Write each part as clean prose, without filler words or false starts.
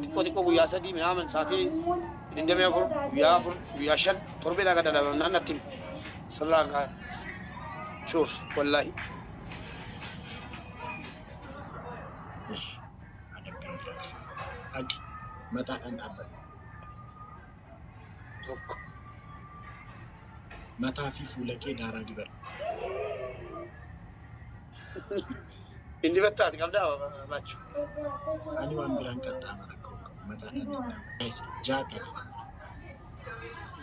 Xiqqoo xiqqoo guyyaa 3 minaaman sa'aatii 24, guyyaa 4, guyyaa 5, torbeedhaa gad adabamnaan natti himi. Sirraa kaasa. Sure wallaahi. Ish adabbiin jaarsa. Dhaqi mataadhaan dhaabbadhu. Tokko. Mataa fi fuula kee daaraa dibadhu. Hin dibattaa ati qabdaa baachu. Ani waan biraan qaxxaama rakkoo hin qabu. Mataadhaan nan dhaabbadha. Guys, jaataaf.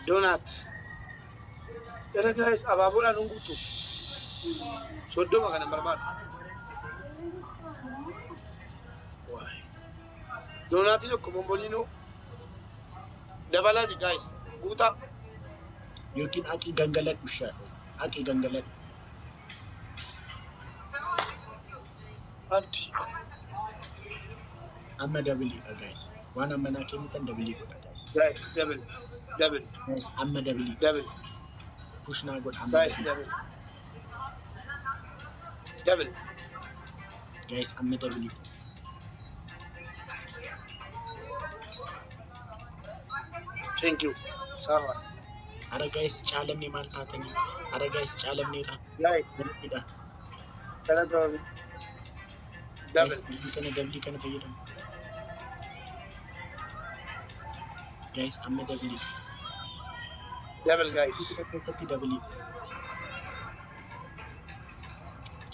Donaat. Era guys abaaboodhaan hin guutu. 30 kana hin barbaadu. Waay. Doonaatii tokko bomboliinoo dabalaa guys guutaa. Yookiin aqii gangaladhu shaadhu. Aqii gangaladhu. Abdi. Amma dabiliidha guys. Waan amma naa kennitan dabilii godha guys. Guys double double Guys amma dabilii. double Push naa godha amma guys dabilii. double double. Guys amma dabilii. Thank you. Sarah. Ara guys caalamne maal taatanii? Ara guys caalamneerra. Guys Dabiliidha. kana double. Guys dabilii kana dabilii kana fayyadamu. Guys amma dabilii. Double guys. Kana keessatti dabilii.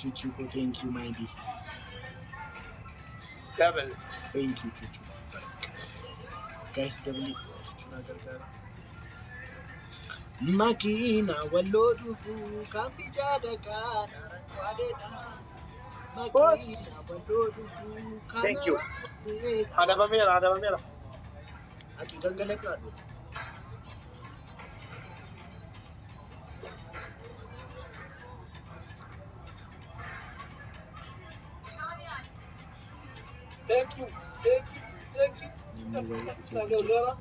Chuchu ko thank you my dear. Double. Thank you chuchu. Guys dabilii chuchu naa gargaara. Makiina walloo dhufu kan jaadakaa naranqaadeedha. Makiina walloo dhufu kan Thank you. naranqaadeedha. Adabameera adabameera. Ati gangaladhu haadho. Thank you. Thank you. Thank you. Namni wayii dhufee Na gargaara.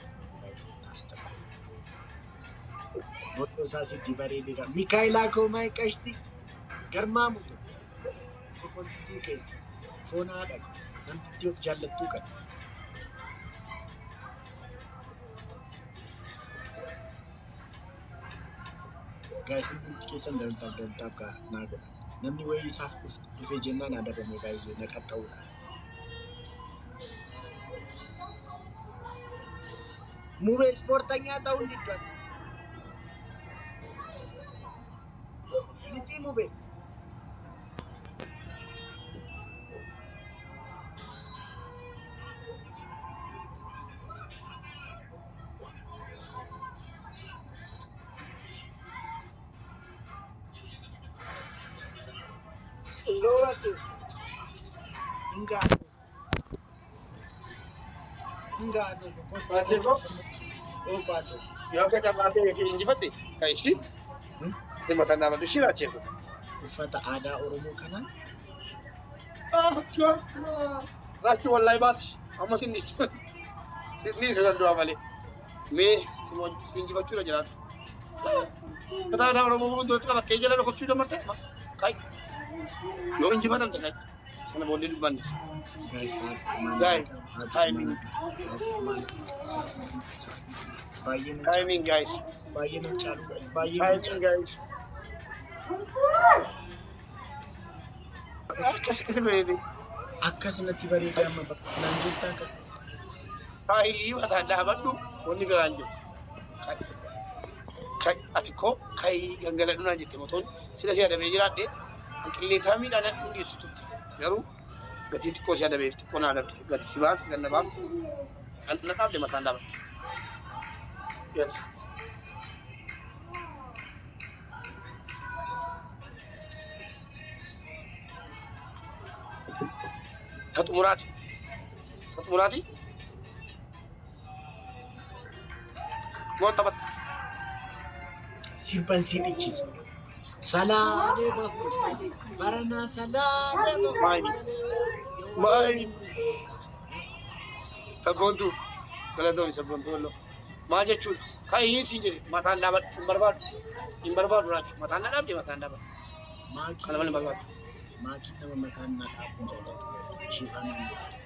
Bottoo isaa sitti bareedeera. Mikaayilaa koo maay qashti garmaamu kokolfituu keessa foon haadha namtittii of jaallattuu kana. Guys hundumti keessan double tap double tap gaa naa godha. Namni wayii isaaf dhufee jennaan adabame baay'ee na qaxxa'uudha. Mubee ispoortanyaa ta'uu hin diddan. Miti mubee. Ingawaachi. Hingaa. Hingaa. Raachee koo Oofaadho. yoo akka carraa ta'e si injifatte kan ishii mataan dhaabatu ishii raachee koo. Uffata aadaa Oromoo kanaan Raachuu wallahi baasi amma sinni sinni isa danda'u malee mee si injifachuudha jiraatu. Uffata aadaa Oromoo fuulduratti qabattee jala dhokachuu dammarte kai yoo injifatamte kai sana booddee dubbanne. Guys, Guys, timing. Baay'ee nan caalu. Timing guys. Baay'ee nan caalu. Baay'ee nan Timing caalu. guys. Akkas akkasi bareede. Akkas natti bareede amma bakka naan jettaa kan. Kaayii mataan dhaabadhu wanni biraan jiru. Kai ati koo kai gangaladhu naan jette motoon sila si adabee jiraadhe hanqilleetaa miidhaan hin dhiyeessu turte. Garuu gatii xiqqoo si adabeef xiqqoo na adabde gati si baase ganna baase ganna dhaabde mataan dhaabadhe. Yalla. Ka xumuraati. Ka xumuraati. Moo taphatta? Sirban si dhichisa. Salaalee bahu malee baranaa salaalee bahu Maayini. malee. Maayini. Sabboontuu. Galatoomi sabboontuu walloo. Maal jechuudha? Kan siin jedhe mataan dhaabadhu hin barbaadu. Hin barbaadu raachuu. Mataan na dhaabde mataan dhaabadhu. Kana malee hin Maakii barbaadu. maakii nama mataan na dhaabuun jaallatu. Ishee faana hin godhatu.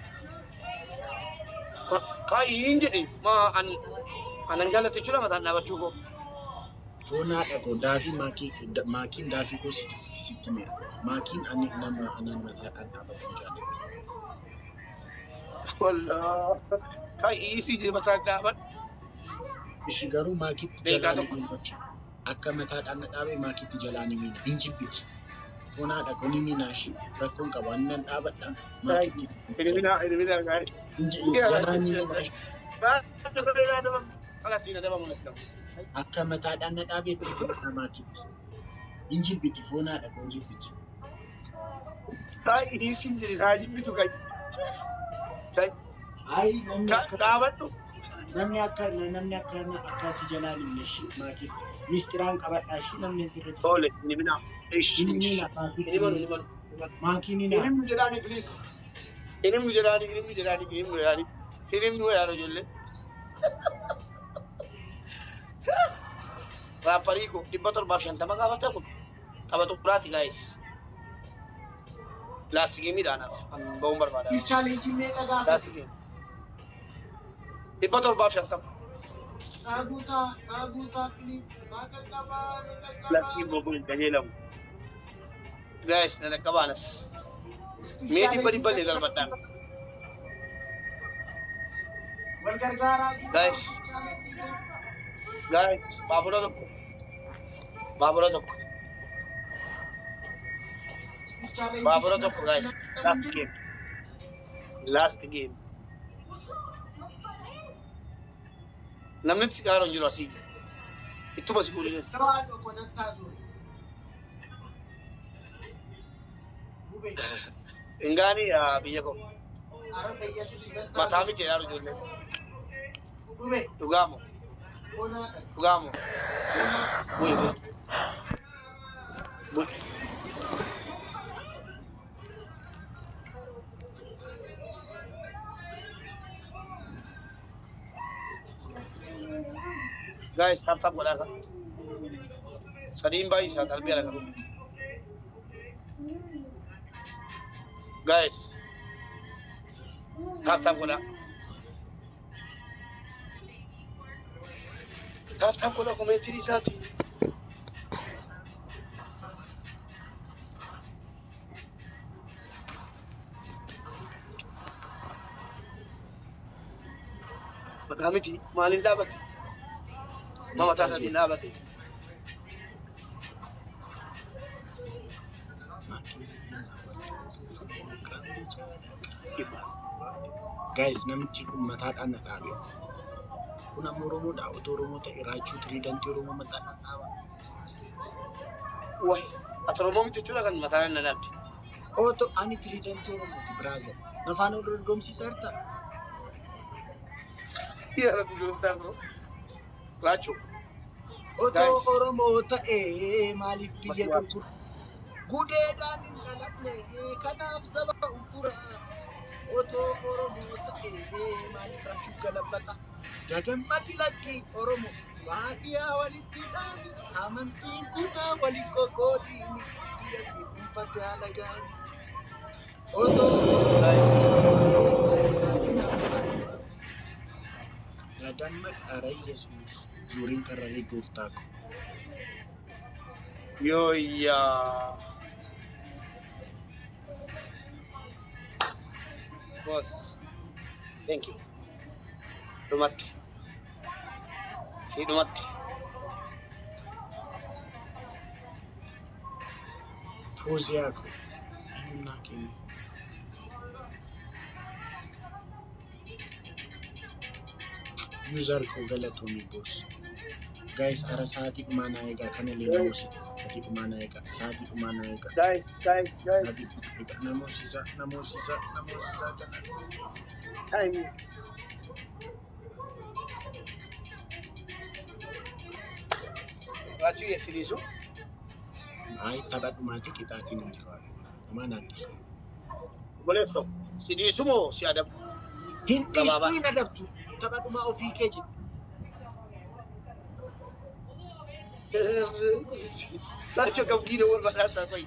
Kaa'iin jedhe maa an anan jaallatu jechuudha mataan dhaabachuu koo. Foon haadha koo daafii maakii maakiin daafii koo sitti meera. Maakiin ani nama anan mataadhaan dhaabatu hin jaalladhu. Wallaa kaa'ii si jedhe mataan dhaabadhu. Ishi garuu maakiitti Beekaa jalaan tokko. hin miidhachu. Akka mataadhaan na dhaabe maakiitti jalaan hin miidha. Hin jibbiti. Foon haadha koo ni miidha ishii. Rakkoon qabu ani nan dhaabadha maakiitti Hirmina hirmina gaa'e. jalaan ni miidha ishii. Akka mataadhaan na dhaabe itti miidha maakiitti. Hin jibbiti foon haadha koo hin jibbiti. Kaa'ii si jedhe haa jibbitu kaa'i. Ayi namni akka Dhaabadhu. Namni akka namni akka akkasi jalaan hin ishii maakiitti. Misxiraan qabadhaa ishii namni hin sirriitti. Tole hirmina. Ishi. Hin miidha maakiitti. Hirmanu hirmanu. Maakiin hin haadha. Hirmnu jedhaani please. Hirmnu jedhaani hirmnu jedhaani hirmnu jedhaani. Hirmnu jedhaani ijoollee. Raapparii koo 750 gaafata kun tapha xumuraati guys. Last game dhaanaaf an ba'uun barbaada. Challenge meeqa gaafate? Last game. 750. Dhaaguutaa dhaaguutaa please. Naa qaqqabaa na Last game qaqqabaa. bokuun hin qajeelamu. Guys na dhaqqabaanas. Mee dhibba dhibba illee darbadhaan. Wal gargaaraa guutaa. Guys. Guys baabura tokko. Baabura tokko. Baabura tokko guys. Last game. Last game. Namni itti qaara hin jiru asii. Ittuma si guuri jiru. Waan tokko nattaa suure. Gubee. Ingaani biyya koo. Araba Yesuus nattaa Mataa suure. miti jedhaa ijoollee. Gubee. Dhugaamo. Bonaadha. Dhugaamo. Bu'i bu'i. Bu'i. Guys, tap tap godhaa kan. Sadiin baay'isaa darbii ala qabu. Guys, tap tap godhaa. Tap tap godhaa komeetiin isaati. Mataa miti maaliin dhaabate? Ma mataa isaatiin dhaabate? Guys, namichi kun mataadhaan na dhaabe. Kun amma Oromoodha. Otoo Oromoo ta'e raachuu tiriidantii Oromoo mataadhaan dhaaba. Wayi, ati Oromoo miti jechuudha kan mataa na dhaabde. Otoo ani tiriidantii Oromooti brother. Nafaan ol dorgomsiisaa jirta? Yaa Rabbi gooftaa koo. Raachuu. Otoo Guys. Oromoo ta'e maaliif biyya Mati gurguru? Gudeedhaan hin dhalanne kanaaf saba uggura. Otoo Oromoo ta'e maaliif raachuu galabbata? Dadammati lakki Oromoo baadiyyaa walitti dhaabi amantiin kutaa waliin qoqqoodiini biyya si dhuunfatte haala gaarii. Otoo Guys. Dadamma qara Yesuus zuuriin karraree gooftaa ko. Yooyyaa. Boss. Thank you. Dhumatti. Si dhumatti. Fooziyaa ko eenyuun naa kennu? User koo galatoomii boss. Guys, ara sa'aatii dhumaa naa eegaa kana illee Guys. namoota sa'aatii dhumaa naa eegaa sa'aatii dhumaa naa eegaa Guys, guys, guys. sa'aatii dhumaa eegaa namoosisaa namoosisaa namoosisaa kana. Time. Raachuu yeessiniisu. Ay tapha dhumaatii qixaatiin hin jiru. Dhumaa naan dhiisu. Obboleessoo. Si dhiisu moo si adabu? Hin dhiistu Gabaabaa. hin adabtu. Tapha dhumaa ofii kee jedhu. Raachuu akkam giina wal badhaasaa fa'i.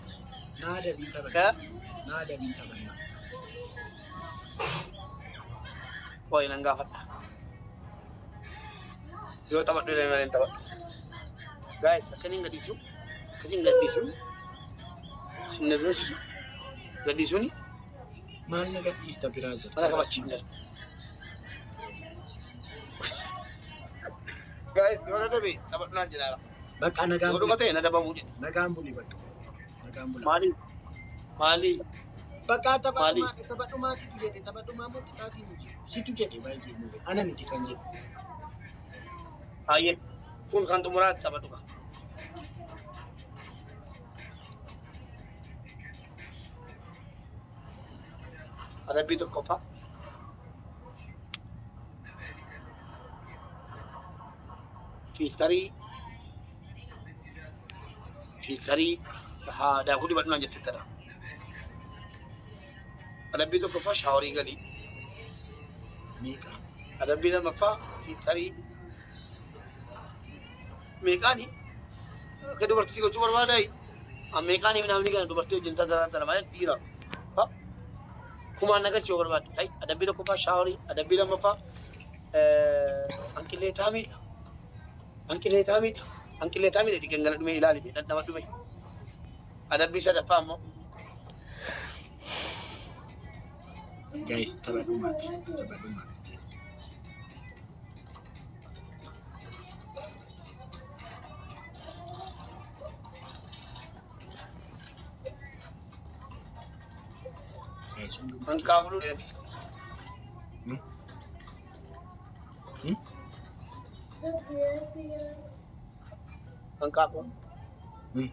Naa adabiin taphanna. Naa adabiin taphanna. Qo'i nan gaafadha. Yoo taphadhu illee malee hin taphadhu. Guys, akkaniin gadhiisu. Akkasiin gadhiisu. Sin na doorsisu. Gadhiisuuni Maal na gadhiista biraa mana jira. kabachiifne. Guys, yoo na dabe taphadhu naan jedhaara. Bakka nagaan Yoo buli. dhuga ta'e na dabamuu jedhe. Nagaan buli bakka. Nagaan bula. Maali? Maali? Bakka Maali? taphadhumaa taphadhumaa situ jedhe taphadhumaa moo qixaatiin nu jedhe. Situ jedhe baay'ee mu. Ana miti kan jedhe. Baay'ee. Kun kan xumuraatti taphadhu qaba. Adabbii tokkoffaa. Fiiltarii fiiltarii haa daakuu dibadhu naan jettettadha. Adabbii tokkoffaa shaaworii galii. Meeqa? Adabbii lammaffaa fiiltarii meeqaani akka dubartii gochuu barbaadaayi. Meeqaanii namni kana dubartii wajjin tajaajila malee dhiira. Kumaan nagalchuu barbaadde. Hayi adabbii tokkoffaa shaaworii, adabbii lammaffaa hanqilleetaamiidha. Hanqilleetaamiidha. Hanqilleetaamiidha dhiqan gana dhume ilaali dhandhama dhume. Adabbii sadaffaa immoo Guys, taphadhumaati. Taphadhumaati. Guys, hundumti keessan. hanqaafuu Hmm? Hmm? hanqaafuu. Hmm?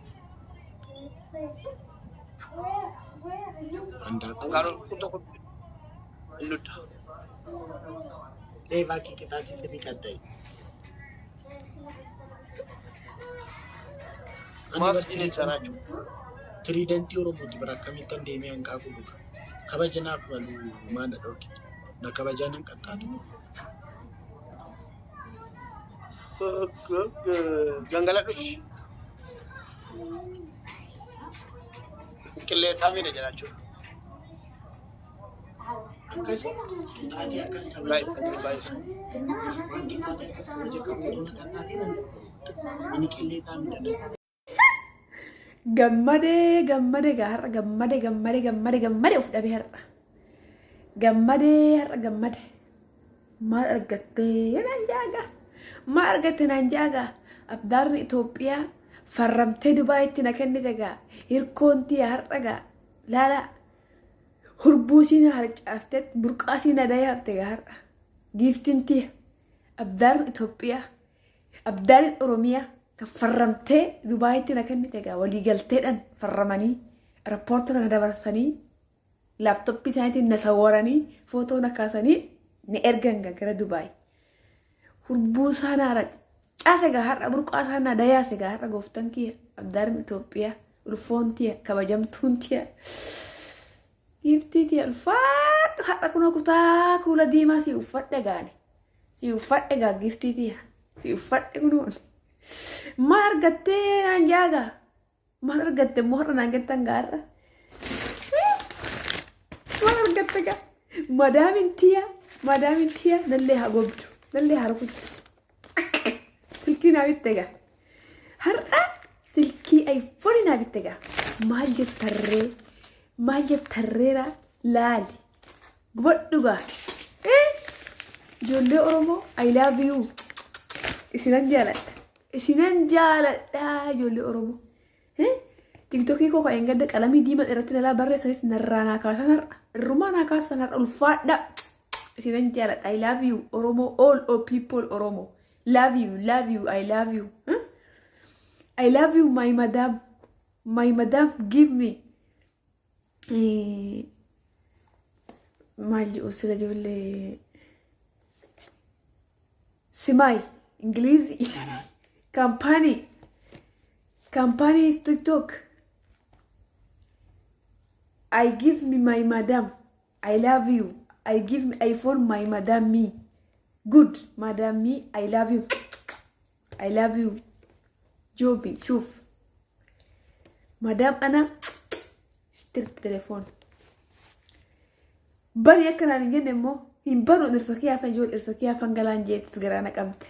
Handaaqqoo. Hanqaafuu kun tokko hin lutta. Ee baakii qixaatii sirrii qaxxa'i. Ani Maas bar bineensa raachuu. tiriidantii Oromooti bara akkamittan deemee hanqaaquu dhuga. Kabaja naaf malu maal na dhorkite. Na kabajaa nan qaxxaatu. Gangaladhush. Qilleetaamiidha jedha jechuudha. Akkas qixaatii akkas kabaja. Baay'ee baay'ee. Waan qixaatii akkas kabaja qabu otoo na qaxxaatee nan ani qilleetaa midhana. Gammadee gammadee gaa har'a gammadee gammadee gammadee gammadee of dhabee har'a. Gammadee har'a gammade. Maal argattee naan jaaga. Maal argatte naan jaaga. Abdaarni Itoophiyaa farramtee Dubaayitti na kennite gaa. Hirkoon tiyya har'a gaa. Laala hurbuu siin harcaaftee burqaa siin dayyaafte gaa har'a. Giiftiin tiyya. Abdaarni Itoophiyaa. Abdaarri Oromiyaa kan farramtee Dubaayitti na kennite egaa waliigalteedhaan farramanii airport na dabarsanii laaptooppii isaaniitiin na sawwaranii footoo na kaasanii na ergan gara Dubaay. Hurbuu isaa na caase gaa har'a burqaa isaa na dayaase gaa har'a gooftaan kiyya abdaarri Itoophiyaa ulfoon tiyya kabajamtuun tiyya giiftii tiyya ulfaadhu har'a kunoo kutaa kuula diimaa si uffadhe gaane si uffadhe gaa giiftii tiyya si uffadhe kunoo. Maal argattee naan jaagaa? Maal argatte immoo har'a naan jettan gaarra? Maal argatte gaa? Madaamin tiyya, madaamin tiyya nallee haa gobdu, nallee haa rukuttu. Silkii naa bitte gaa. Har'a silkii iPhone naa bitte gaa. Maal jettarree? Maal jettarreera? Laali. Gubadhu gaa. Ijoollee Oromoo, I love you. Isinan jaaladha. Isinan jaaladha ijoollee Oromoo. Tiktokii koo kan gadda qalamii diimaa irratti nalaa barreessanis narraa naa kaasan har'a. Irrumaa naa kaasan har'a ulfaadha. Isinan jaaladha. I love you Oromoo, all of people Oromoo. Love you, love you, I love you. I love you, my madam. My madam give me. Maal jedhu sila ijoollee simaay Ingilizii kaampaanii kaampaanii TikTok. I give me my madam. I love you. I give me iPhone my madam me. Good madam me. I love you. I love you. Jobi شوف madam أنا اشتريت تليفون. Bani akkanaan hin jenne immoo Hin banu dhirsa kiyyaa fan ijoollee dhirsa kiyyaa fan galaan jeettis garaa na qabde.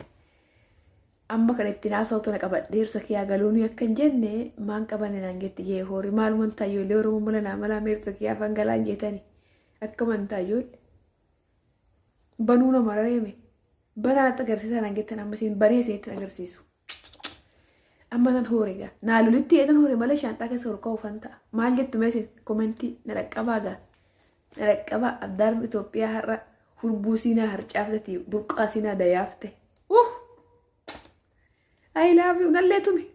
Amma kan ittiin haasawtu na qabadhe dhirsa kiyyaa galuun akka hin jenne maan qabanne naan jetti jee hoori maaluman taayyoollee Oromoo mala naa malaa dhirsa kiyyaa fan galaan jeetani akkaman taayyoollee. Banuu nama rareeme. Banaa natti agarsiisaa naan jettan amma isin banee isinitti agarsiisu. Amma nan hoore gaa. Naa lolitti eetan hoore malee shaanxaa keessa ol ka'uufan ta'a. Maal jettu mee isin komentii na dhaqqabaa gaa. Na dhaqqabaa abdaarri Itoophiyaa har'a hurbuu siinaa harcaafteti burqaa siinaa dayaafte. I love you nallee tumi.